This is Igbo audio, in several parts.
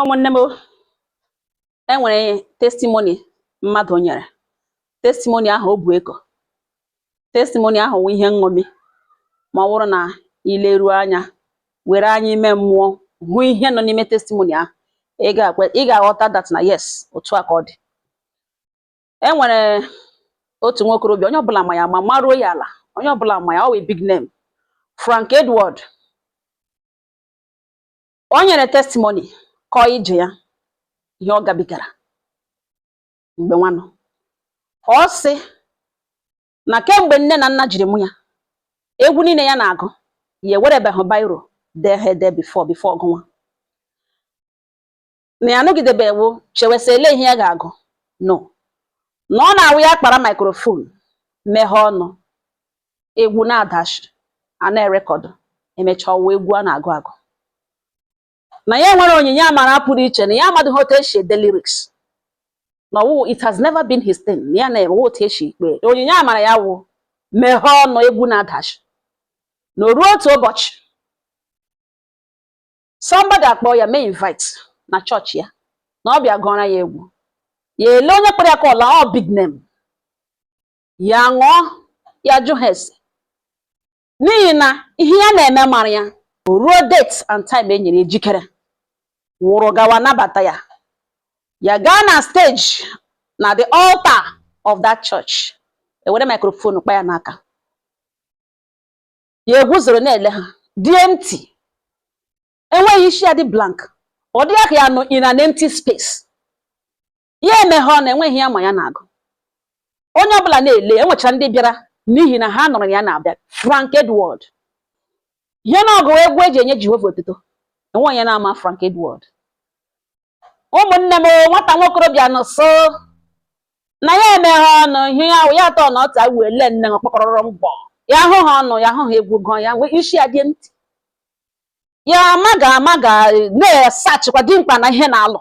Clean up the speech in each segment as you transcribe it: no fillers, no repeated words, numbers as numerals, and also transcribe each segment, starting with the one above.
Ụmụnne m, e nwere testimony mmadụ nyere. Testimony ahụ o bu eko, testimony ahụ wụ ihe nṅomi. Ma ọ bụrụ na ileruo anya, were anya ime mmụọ hụ ihe nọ n'ime testimony ahụ, ị ga-aghọta that na yes, otu a ka ọ dị. E nwere otu nwokorobịa onye ọbụla ma ya, ma maruo ya ala, onye ọbụla ma ya, ọ wụ big name, Frank Edward. O nyere testimony, kọọ ije ya, ihe ọ gabigara mgbe nwanụ. Ọ sị na kemgbe nne na nna jiri mụ ya, egwu niile ya na-agụ, ya ewerebeghị biro dee ha ede before ọgụnwa na ya anọgidebewo chewesa ele ihe ya ga-agụ. No, na ọ na-awụ ya kpara microphone, meghee ọnụ, egwu na-adashi, a na-erecord, emechaa ọwụ egwu a na-agụ agụ. Na ya nwere onyinye amara pụrụ iche, na ya amadịghị otu esi ede lyrics, na ọwụ it has never been his thing, na ya na-ewe otu esi ikpe onyinye amara ya wụ meghee ọnụ, egwu na-adashi. Na o ruo otu ụbọchị, somebody akpọ ya, mee invite na chọọchị ya, na ọ bịa gụọra ya egwu. Ya ele onye kpọrọ ya call, ọ big name. Ya ṅụọ, ya jụ ha ese, n'ihi na ihe ya na-eme mara ya. O ruo date and time e nyere, ejikere wụrụ gawa nabata ya. Ya gaa na stage, na the altar of that church, ewere microphone kpa ya n'aka. Ya egwuzoro na-ele ha, dị empty, enweghị isi ya, dị blank. Ọ dịghị ka ya nọ in an empty space. Ya emeghe ọ na enweghị ya ma ya na-agụ. Onye ọbụla na-ele. Enwechara ndị bịara n'ihi na ha nọrọ ya na-abịa Frank Edward. Ihe na ọgụ egwu eji enye Jehova otuto, enwe onye na-ama Frank Edward. Ụmụnne m, nwata nwokorobịa nọ so na ya emeghe ọnụ, ihe ya ya atọ na ọta wele nne kpọkọrọrọ mgbọ. Ya hụ ha ọnụ, ya hụ ha egwu gụọ, ya nwee isi ya dị ntị, ya amaga amaga na-esachịkwa dimkpa na ihe na-alụ.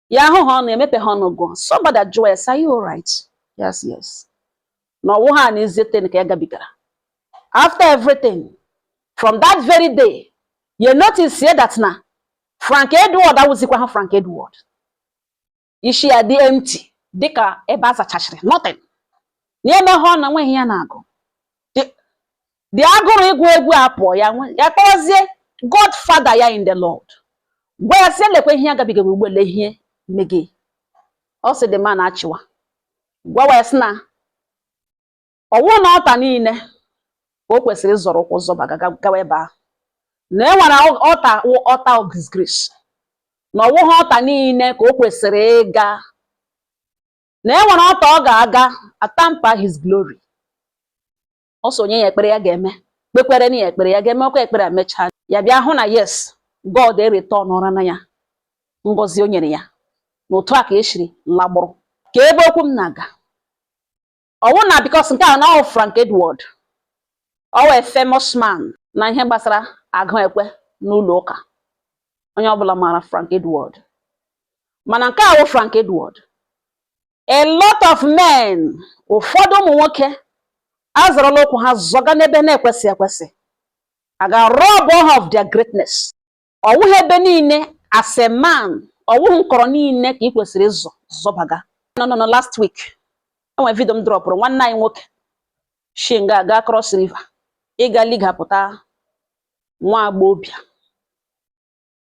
Ya hụ ha ọnụ, emepe ha ọnụ gụọ. Somebody jụọ ya sị, "Are you alright?" Yes." Na ọwụ ha na ezieten ka ya gabigara. After everything, from that very day, you notice here that na Frank Edward awụzikwa ha Frank Edward. Isi ya dị empty, dịka ebe a zachachịrị nothing. Na emeghe ọ na nweghị ya na-agụ, dị agụrụ ịgụ egwu a pụọ ya ya kpọzie Godfather ya in the Lord, gwa ya sị lekwa ihe ya gabigara ugbu, ele ihe mege. Ọ sị the man achịwa gwawa ya sị na ọwụ na ọta niile ka o kwesịrị ịzọrọ ụkwụ zọba gawa ebe ahụ, na e nwere ọta wụ altar of disgrace, na ọwụghị ọta niile ka o kwesịrị ịga, na e nwere ọta ọ ga-aga atamper his glory. Ọ so onye ya ekpere ya ga-eme, kpekwere na ya ekpere ya ga-eme ọkwa ekpere emechaa, ya bịa hụ na yes, God ereturn ụra na ya ngọzi o nyere ya. Na otu a ka esiri lagbụrụ ka ebe okwu m na-aga. Ọwụ na because nke a na ọ Frank Edward, ọ wee famous man na ihe gbasara agụ ekwe n'ụlọ ụka, onye ọbụla maara Frank Edward. Mana nke a wụ Frank Edward. A lot of men, ụfọdụ ụmụ nwoke azọrọla ụkwụ ha zọga n'ebe na-ekwesị ekwesị, aga rob ha of their greatness. Ọwụghị ebe niile, as a man, ọwụghị nkọrọ niile ka ị kwesịrị ịzọ zọbaga. No, no, no. Last week enwere video m dropụrụ, nwanne anyị nwoke shi nga gaa Cross River ịga ligapụta nwa agbọghọbịa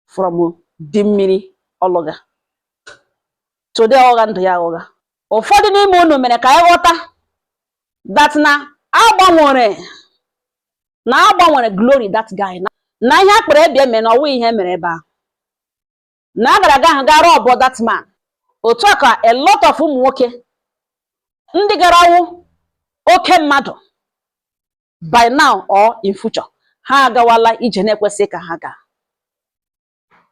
from di mmiri ọlụga. Today ọgha ndụ ya aghụgha. Ụfọdụ n'ime unu mere ka anyị ghọta that na agbanwere glory that guy, na ihe akpọrọ ebe eme na ọwụ ihe mere ebe ahụ na a gara aga ahụ gara ọbọ that man. Otu a ka a lot of ụmụ nwoke ndị gara wụ oke mmadụ by now or in future, ha agawala ije na-ekwesịghị ka ha gaa.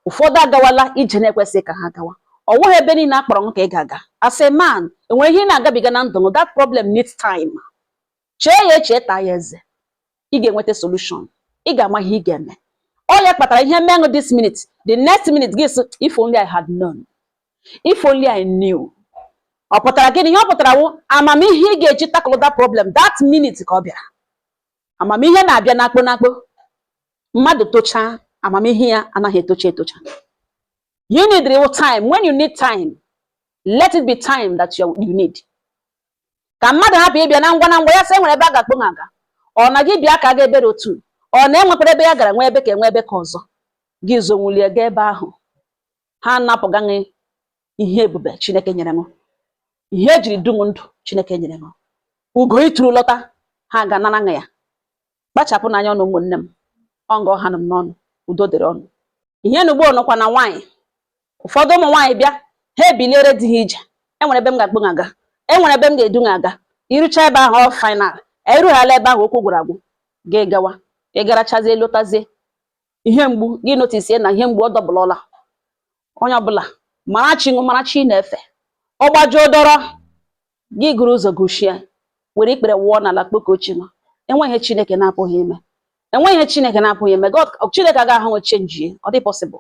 Ụfọdụ agawala ije na-ekwesịghị ka ha gawa. Ọ wụghị ebe niile akpọrọ m ka ị ga-aga. As a man, enwere ihe ị na-agabiga na ndụ, that problem needs time. Chee ya eche, taa ya eze, ị ga-enweta solution, ị ga-ama ihe ị ga-eme. Ọ ya kpatara ihe menụ this minute, the next minute gị sị, "If only I had known, if only I knew." Ọ pụtara gịnị? Ihe ọ pụtara wụ amamihe ị ga-eji tackle that problem that minute ka ọ bịara. Amamihe na-abịa n'akpo n'akpo. Mmadụ tochaa, amamihe ya anaghị etocha etocha. You need real time. When you need time, let it be time that you need. Ka mmadụ hapụ ịbịa na ngwa na ngwa ya sị enwere ebe a ga-akpọ aga, ọ na gị bịa ka a ga-ebere otu ọ na-enwekwara ebe ya gara nwee ebe ka enwe ebe ka ọzọ gị zonwulie gaa ebe ahụ, ha napụgaghị ihe ebube Chineke nyere m, ihe ejiri dum ndụ Chineke nyere m, ugo ituru lọta, ha ga-anara ya. Kpachapụ n'anya ọnụ, ụmụnne m. Ọ nga ọha nọ m n'ọnụ. Udo dịrị ọnụ. Ihe na ugbo nọkwa na nwaanyị, ụfọdụ ụmụ nwaanyị bịa, ha ebiliere di ha ije. Enwere ebe m ga-akpụ aga, enwere ebe m ga-edu aga. Irucha ebe ahụ, ọ final. Erughala ebe ahụ, okwu gwara agwụ. Gị gawa, ị garachazie, lọtazie, ihe mgbu gị notice na ihe mgbu ọ dọbụlọla. Onye ọbụla mara chi ṅụ, mara chi na-efe. Ọ gbajuo dọrọ gị, gụrụ ụzọ gụchie, were ikpere wụọ n'ala, kpọkuo chi ṅụ. Enweghị ihe Chineke na-apụghị ime. Enweghị ihe Chineke na-apụghị ime. God, Chineke agaghị ahụ change, ọ dị possible.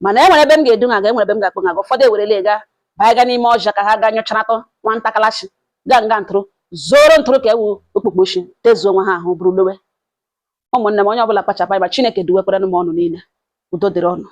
Mana enwere ebe m ga-edu aga, enwere ebe m ga-akpọ aga. Ụfọdụ ewerela ga banye ga n'ime ọja ka ha gaa nyụcharatụ nwata kalashi gaa nga ntụrụ zoro ntụrụ ka ewu okpukpochi tezuo onwe ha ahụ bụrụ lowe. Ụmụnne m, onye ọbụla kpachapụ anya. Ma Chineke duwekwara m ọnụ niile. Udo dịrị ọnụ.